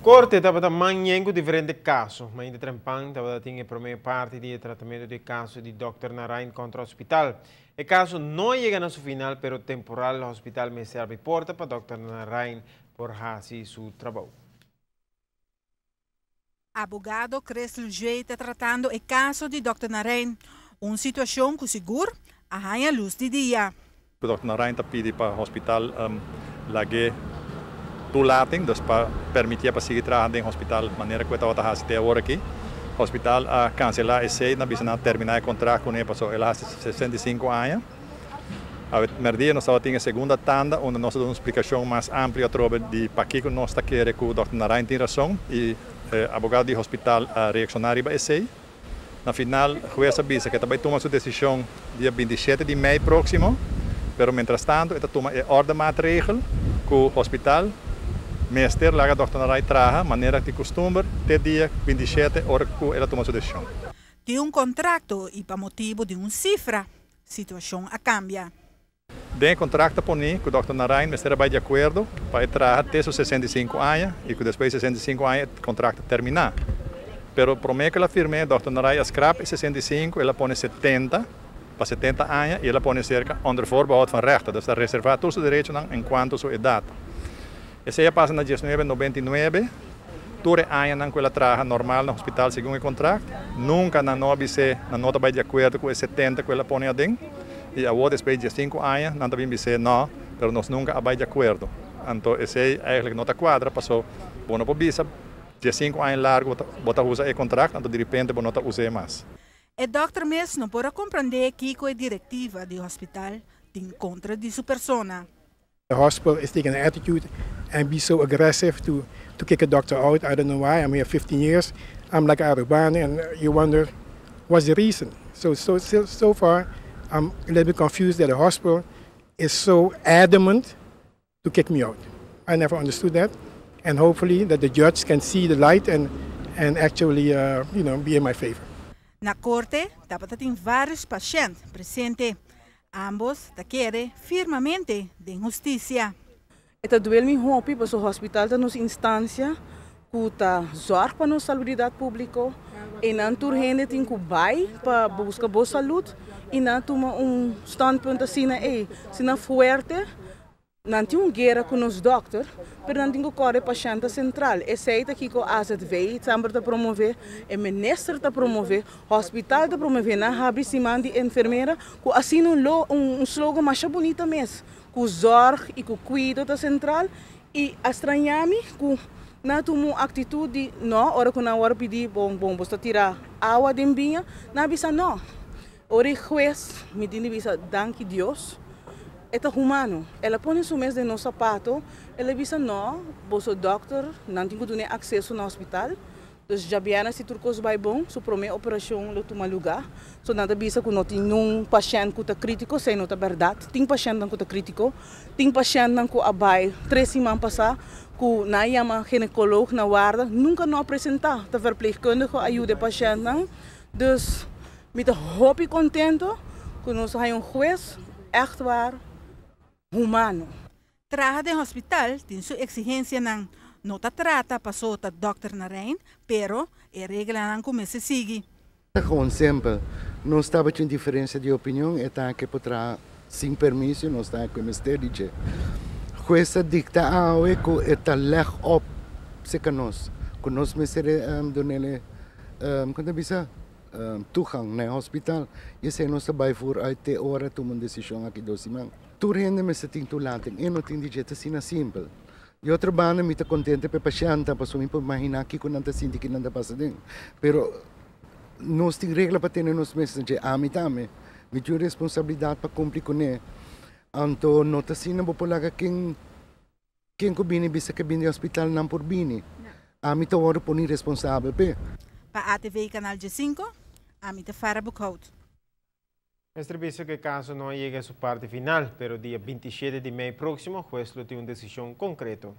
Korte tabata man yen ku diferente kaso. Mainta trempan tabatin e promé parti di e tratamentu di e kaso di Dòkter Narain kontra hospital. E kaso no a yega na su final, pero temporal hospital mester abri porta pa Dòkter Narain por hasi su trabou. Abogado Chris Lugier ta tratando e kaso di Dòkter Narain, un situashon ku sigur a haña lus di dia. Dòkter Narain ta pidi pa hospital lag'é toelating, dus pa permitié pa sigui traha den hospital manera ku e tabata hasi te awor aki. Hospital a kanselá esei, nan bisa nan a terminá e kontrakt kuné pasobra el a hasi 65 aña. Awe merdia nos tabatin e segunda tanda unda nos a duna un splikashon mas amplio atrobe di pakiko nos ta kere ku Dòkter Narain tin rason i e abogado di hospital a reakshoná riba esei. Na final hues a bisa ku e ta bai tuma su desishon dia 27 di mei próksimo, pero mientrastantu e ta tuma e ordemaatregel ku hospital mester laga Dòkter Narain traha manera di kustumber te dia 27 ora ku el a tuma su desishon. Tin un kontrakto i pa motibu di un sifra situashon a kambia. Den e kontrakt ta poni ku Dòkter Narain mester a bai di akuerdo pa e traha te su 65 aña i ku despues di 65 aña e kontrakt ta terminá. Pero promé ku el a firm'é, Dòkter Narain a skrap e 65, el a pone 70 pa 70 aña i el a pone serka onder voorbehoud van rechten, dus ta reservá tur su derechonan en kuanto su edat. Esei a pasa na 1999. Tur e añanan ku el a traha normal na hospital segun e kontrakt, nunka nan no a bis'é nan no ta bai di akuerdo ku e 70 ku el a pone aden. I awor despues di 15 aña nan ta bin bis'é no, pero nos nunka a bai di akuerdo. Anto esei eigenlijk no ta kuadra paso bo no por bisa 15 aña largu bo ta usa e kontrakt anto diripente bo no ta us'é mas. E dòkter mes no por a komprendé kiko e direktiva di hospital tin kontra di su persona. The hospital is taking an attitude and be so aggressive to kick a doctor out. I don't know why. I'm here 15 years. I'm like Aruban, and you wonder what's the reason. So, so far, I'm a little bit confused that the hospital is so adamant to kick me out. I never understood that. And hopefully that the judge can see the light and actually be in my favor. Na korte tabatin vários pashènt presente. Ambos ta kere firmemente den hustisia. E ta duel mi hopi, pasobra hospital ta nos instansia ku ta zorg pa nos salubridat públiko i nan tur hende tin ku bai pa buska bon salú i nan tuma un standpunt asina ei, asina fuerte. Nan tin un guera ku nos dòkter, pero nan tin ku kore pashènt sentral. Esei ta kiko AZV semper ta promové, e minister ta promové, hospital ta promové, nan habri siman di enfermera, ku asina un slogan mas bunita mes, ku zorg i ku kuido ta sentral i a straña mi ku nan tuma un aktitut di no, ora ku nan a pidi, bon, bon, bo ta tira awa den biña, nan bisa no. Ora hues, mi tin di bisa danki Dios, e ta humano. El a pone su mes den nos sapato, el a bisa no, boso dòkter, nan tin ku duna akseso na hospital. Dus djabièrnè si tur kos bai bon, su promé operashon lo tuma lugá. So nan ta bisa ku no tin un pashènt ku ta krítiko, esei no ta berdat. Tin pashènt ku ta krítiko, tin pashènt ku a bai 3 siman pasá, ku nan yama ginekólogo na warda, nunka no a presentá. Ta verpleegkundige a yuda e pashènt. Dus mi ta hopi kontentu ku nos un hues echt waar humano. Traha den hospital tin su eksigensianan. No ta trata paso ta dòkter Narain, pero e reglanan ku mester sigui. Gewoon simpel. Nos tabatin diferensia di opinion e ta ku por traha sin permiso, nos ta ku mester di. Hues a dikta awe ku e ta leg op serka nos. Ku nos mester dun'é kon ta bisa toegang na hospital. I esei nos bai vooruit te ora tuma un desishon aki 2 siman. Tur hende mester tin toelating e no tin di dje asina simpel. Di otro banda, mi ta kontentu pa pashènt, pasobra mi por imaginá kiko nan ta sinti, kiko nan ta pasa den. Pero nos tin regla pa tene nos mes, ami tambe. Mi tin responsabilidat pa kumpli kuné. Anto no ta asina bo por laga ken ku bini bisa ku bini hospital nan por bini. Ami ta wòrdu pone responsabel pe. Pa ATV Kanal G5, ami ta Farah Boekhout. Mester bisa ku e kaso no a yega na su parti final, pero dia 27 di mei próksimo, hues lo tin un desishon konkreto.